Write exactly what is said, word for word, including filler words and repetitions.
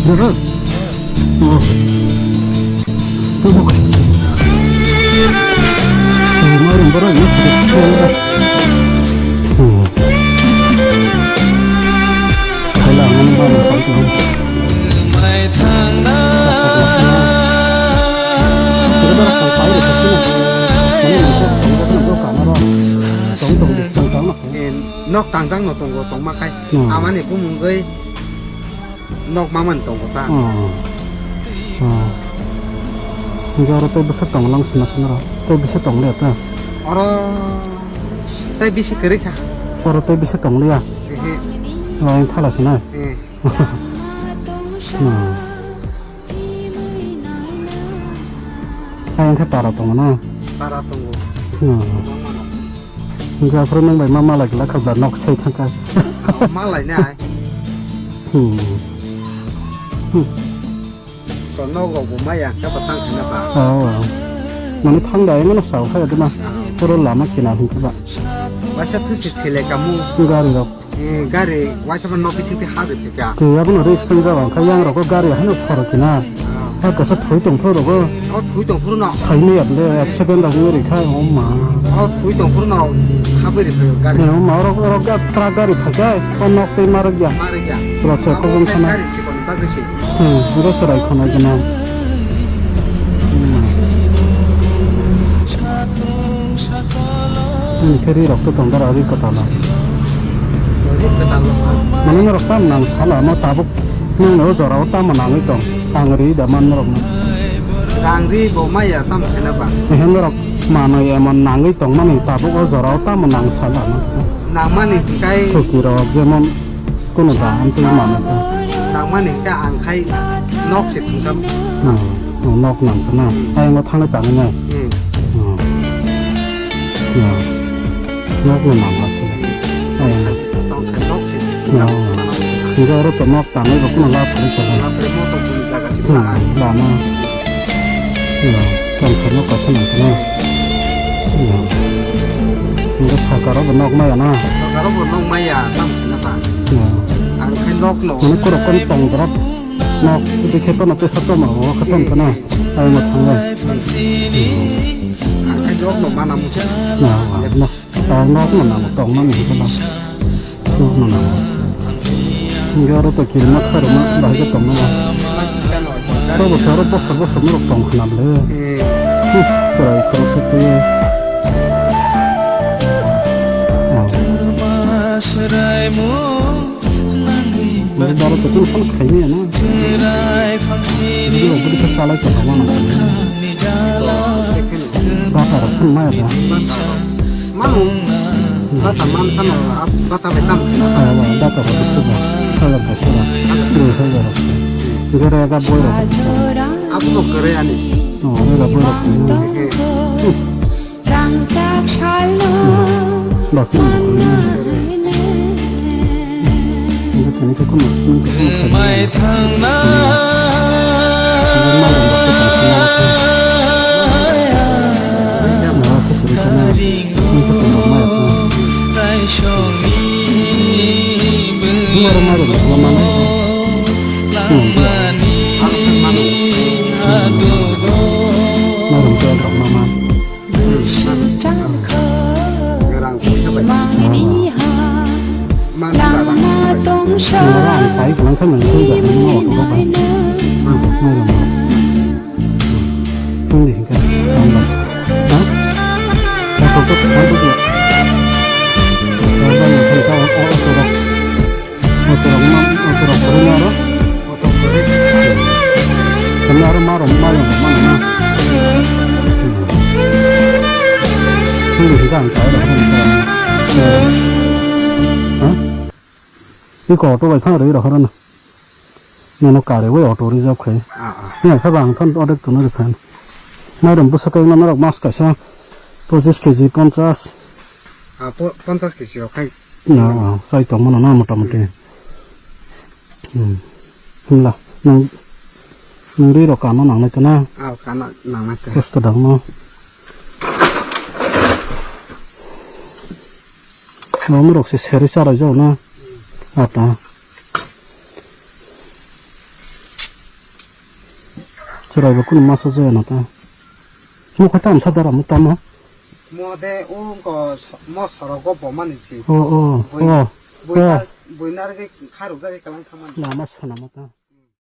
Dada. Oh. Tubuk. Eh, mairum borok ni. Hmm. Khaila ang mani mairum pai tong. Dada, dada, pai tong. Mani nang tong, tong, tong, tong, tong, tong, tong, tong, tong. Eh, nok tangjak no tongo, tongma khai. Hmm. Amani bumung gwi nok mamani tongo ta. Oh. Oh. Hingke oro tei bwswk tongo lang sina sina ro. Tei bisi tong le ta. Oro tei bisi kwrwi kha. Oro tei bisi tong liya. Ehe. Oro ang thala sina. Eh. Hmm. Ayang khe para tongo na? Para tongo. Hmm. Hingke aphuru nwng bai ma malai glak kha ba nok sai thangkha. Malai nai. Hmm. Hmm. Ko nok rok bo maya khe ba tang khna ba. Oh. Mane thang da eno sa kha de na. Puro lama kina hingke ba. Waisa thusi thile kamu. Gari rok. Eh, gari waisa no bising te ha de thika. Ke abono risk song jago, kha yang rogo gari haino soro kina. Ah. Ha kasa thoi tong phuru rogo. O thoi tong phuru no. Sai ne able accident da ngori kha, o ma. O thoi tong phuru no. Habri phayo gari. Eh, o ma, oro, oro ga, truck gari phai kha, o nok tei marok ya. Marok ya. Pura se ko bung sana. Gari chikon bagwi se. Hmm, oro serai khonai gwnang. Hmm. Ani khe ri rok to tong dara ri kwtal. Ri kwtal. Mane norok tam nang sala no tabuk nang no jora o tamo nangwi tong. Ang ri da man norok no. Rang ri bo maya tam khena ba. Ehe norok manwi emon nangwi tong mani tabuk o jora o tamo nang sala no. Nang mani kai. Suki rok jemon Kono da, ang tei mano ta. Nangmani hingke ang khai nok se thungsam. Hmm, hmm, nok nang ta na. Ayang o thangna tangwi nai. Hmm. Hmm. Hmm. Nok no nang la se. Ayang o. Tong khai nok se. Hmm. Hingke oro to nok tangwi bo kono la phari ta na. La phari mo to chini jaga se. Hmm, la na. Hmm, tong khai nok kaisa nang ta na. Hmm. Hingke sakaro bo nok maya na. Sakaro bo nok maya, tam khna ta. Hmm. Ang khe nok no. Mane korok kon tong drop. Nok, tei khe tono tesa tomo, o khe ton kana. Ai ma thang lai. Ang khe nok no mana musa. Na, na. Ta nok no na tong mani kana. Nok no na. Nge oro to kirima kharma bahai khe tong na. To bo saro bosor bosor norok tong khna le. Eh. Hmm, chwrai khoro khe twi. Oh. Bo daro to tun phone khaimaya na. Video budi khe salai tongma nang. Bata rok phone maya da. Mano. Bata man khano, bata bai tam khna. Ah, ba, bata ba suba. Hajar ba suba. Dui hajar. Gere ga boy rok. Abu no kere ani. Oh, gere ga boy rok. He. Bas ni bokol ni. Ini kini ke kono sini ke kono kali. Ini malam bas ke kono sini bas. Nah, aku beri kono. Ini ke kono mai aku. Ini orang malam bas mana? Hmm, dia. Malam dia orang mana? Rang puisa bai. Mang rang pai kalang khe nang thung ja, nang auto rok bai. Mang rang pai. Tungdi hingka. Ha? Auto rok bai. Auto rok ma, auto rok ma aro. Auto kwrwi. Kami aro ma rok ma rok ma na. Sini kita ang kaya dah. Ha? Iko auto bai phang rwi rok na. Nono kare bai auto reserve khai. Ah, ah. Ni kha bang than order tunu rikhan. Mairum bwswk khe norok mas kaisa pochis kg, ponchas. Ah, po-, ponchas kg rok khai. No, ah, sai tong mano na mota moti. Hmm. Himla, nang, nang ri rok kano nang nai tana. Ah, kana nang nai ta. Kosto dang no. Nomrok se seri charai jao na. Ata. Chwrai bo kunu masa jaya na ta. Mo kha tam sa dara mo tamo. Mo de o ko mo soro go bo mani si. O, o, Bui-, o, buinar, o. Buinar ge kharu jage kalang khamani. Lama sana mo ta.